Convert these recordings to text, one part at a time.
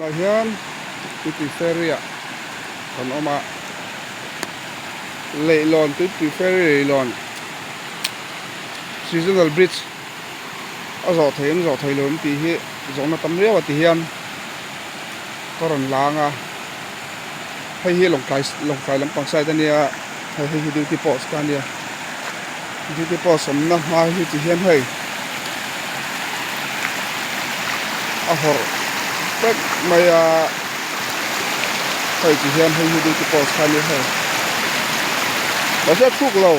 Tunah hian Tuipui Ferry ah kan awm a, Leihlawn Tuipui Ferry Leihlawn Seasonal Bridge a zawh thei em zawh thei lo em tih hi zawhna tam riau a ti hian ka rawn lang a, hei hi Lawngtlai Lawngtlai lampang side a nia hei hei hi duty post kha a nia duty post awmna hma hi ti hian hei a hawrh vek mai a hei ti hian hei hi duty post kha a nia hei mahse a thluk lo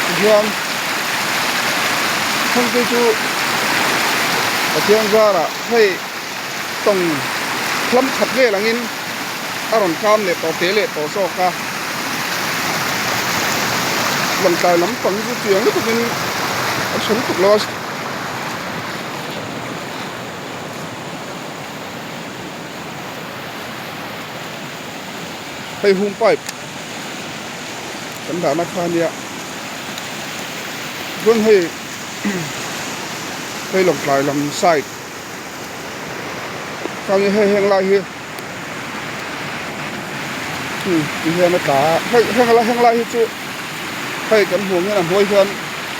tihian thangte chu Pathian zarah hei tawng hlam khat vel angin a rawn kam leh tawh te leh tawh zawk a lawngtlai lampang chu chiang lutukin a chhe lutuk lo a. Hei hung pipe kan dahna kha ania chuan hei hei lawngtlai lam side chuan hei heng lai hi ti hian a tla a hei heng lai heng lai hi chu hei kan hmuh ang hian a hnuai hian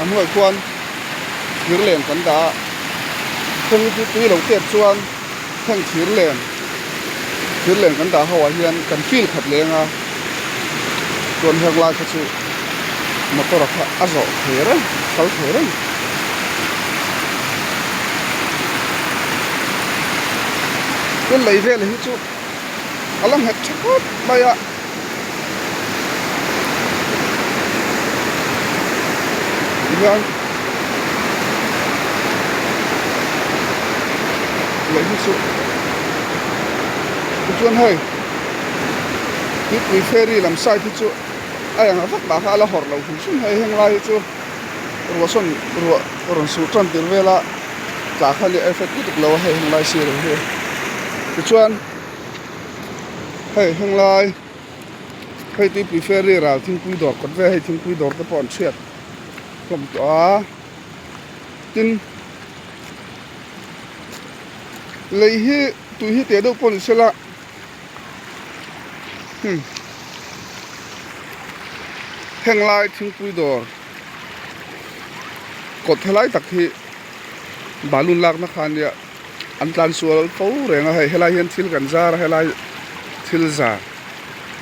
a hnuai khuan thir len kan dah a heng hi chu tui lo tep chuan. Heng thir len thir len kan dah ho ah hian kan feel khat leng a chuan heng lai kha chu motor a kha a zawh thei reng kal thei reng. Chuan lei vel hi chu a la nghet tha khawp mai a. Tihian lei hi chu tichuan hei tuipui ferry lam side hi chu a eng vak mah kha a la hawrh lo hrim hrim hei heng lai hi chu ruah sawn ruah rawn sur tan tir vel a tla kha a effect lutuk lo a hei heng lai sir hi tichuan. Hei henglai hei tuipui ferry ral thingpui dawr kawt vel hei thingpui dawr te pawh an chhiat hlawm tawh a tin lei hi tui hi teh deuh pawh ni sela hmm henglai thingpui dawr kawt helai tak hi balloon lakna kha ania. An tlan sual fo reng a hei helai hian thil kan zar a helai thil zar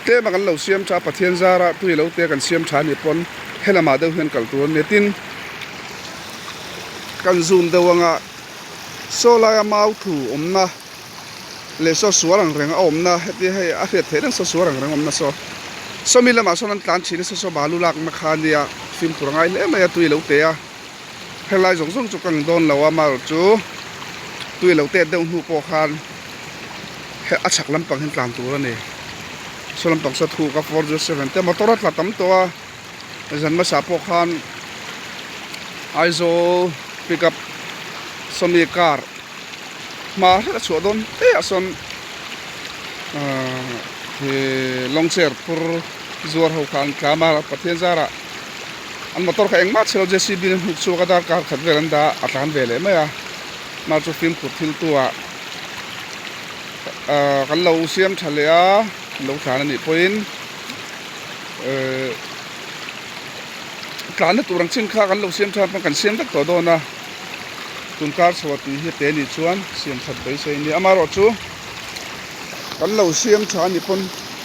tlem a kan lo siam tha a Pathian zar a tui lo te kan siam tha anih pawn helamah deuh hian kal tur ania tin kan zoom deuh anga saw laia mau thu awmna leh saw sual ang reng a awmna heti hei a hriat theih reng saw sual ang reng awmna saw sawmi lamah sawn an tlan thin a saw saw balu lakna kha ania fimkhur a ngai hle mai a tui lo te a. Helai zawng zawng chu ka ang dawn lo a amaherawh chu tui lo tet deuh hnu pawh khan a chhak lampang hian tlan tur a ni saw lampang saw thuk a 407 te motor a tla tam tawh a zan hmasa pawh khan Aizawl pickup sawmi car hma hret a chhuah dawn hle ah sawn ahh lawng chair phur zuar ho kha an tlam a Pathian zarah. An motor kha engmah chhe lo JCB in a hnuk chhuak a darkar khat vel an dah a a tlan ve leh mai a mah chu fimkhur thil tu ah ahh kan lo siam tha leh a kan lo tlan anih pawhin ehh tlanna tur ang chin kha kan lo siam tha kan siam vek tawh dawn a tun kar chho a tui hi a pe anih chuan siam that beisei a ni amaherawh chu kan lo siam tha anih pawn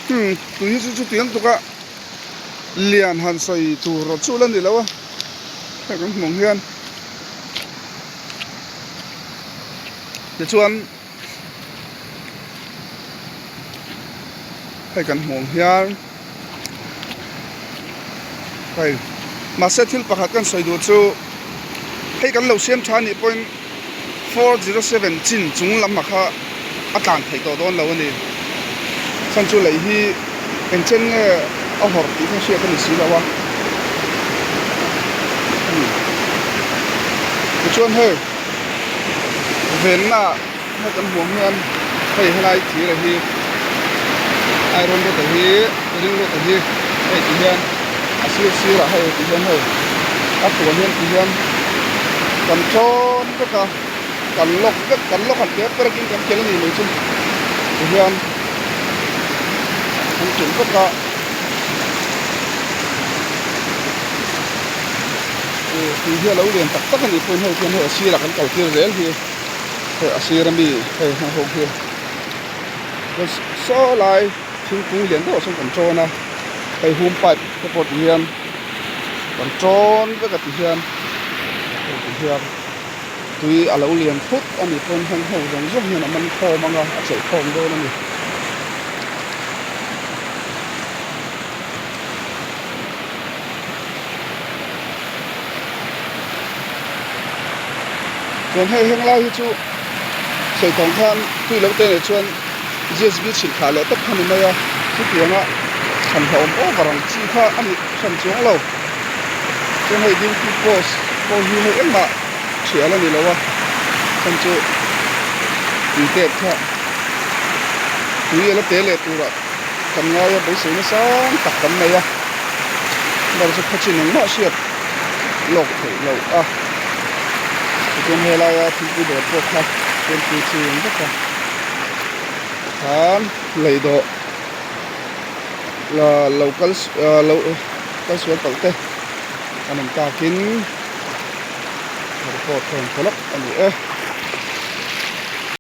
hmm tui hi chu chutiang tuk a. Lian han sawi tur rawh chu la ni lo a hei kan hmuh ang hian tichuan hei kan hmuh ang hian hei mahse thil pakhat kan sawi duh chu hei kan lo siam tha anih pawhin 407 chin chung lam ah kha a tlan theih tawh dawn lo a ni. Chhan chu lei hi eng chen nge a hawrh tih kha hriat a ni si lo a. Tichuan hei venna hei kan hmuh ang hian hei helai thir a hi iron rod a hi ring rod a hi hei ti hian a sir sir ah hei ti hian hei a tuan hian ti hian kan tawn vek a. Kan lock vek, kan lock han tia perkin kan kel a ni mai chu tihian an kilh vek a. Ih tui hi a lo lian tak tak a nih pawhin hei khian hei a sirah kan kal tir zel hi hei a sir ami hei heng ho hi saw lai thingkung lian deuh ah sawn kan tawn a hei hum pipe te pawh ti hian kan tawn vek a ti hian hei ti hian tui a lo lian phut a nih pawn heng ho zawng zawng hian a man khawm ang a a chelh khawm dawn a ni. Chuan hei heng lai hi chu sawi tawng khan tui lo te nen chuan G_S_B chhilh thlah leh tawp kha ni mai a chutianga thlan hlauhawm over ang chi kha a ni hran chuang lo chuan hei duty post pawh hi hei engmah thial a ni lo a chhan chu tui tet kha tui a la te leh turah. Kan ngai a beisei nasa tak kan nei a, bar chu khawchin engmah hriat lawk theih loh a, tichuan helaia thingpui dawr pawh kha chuan pui ching vek a, khan lei dawh la lo kal lo kal sual palh te an awm takin report kha rawn thaw lawk a ni e.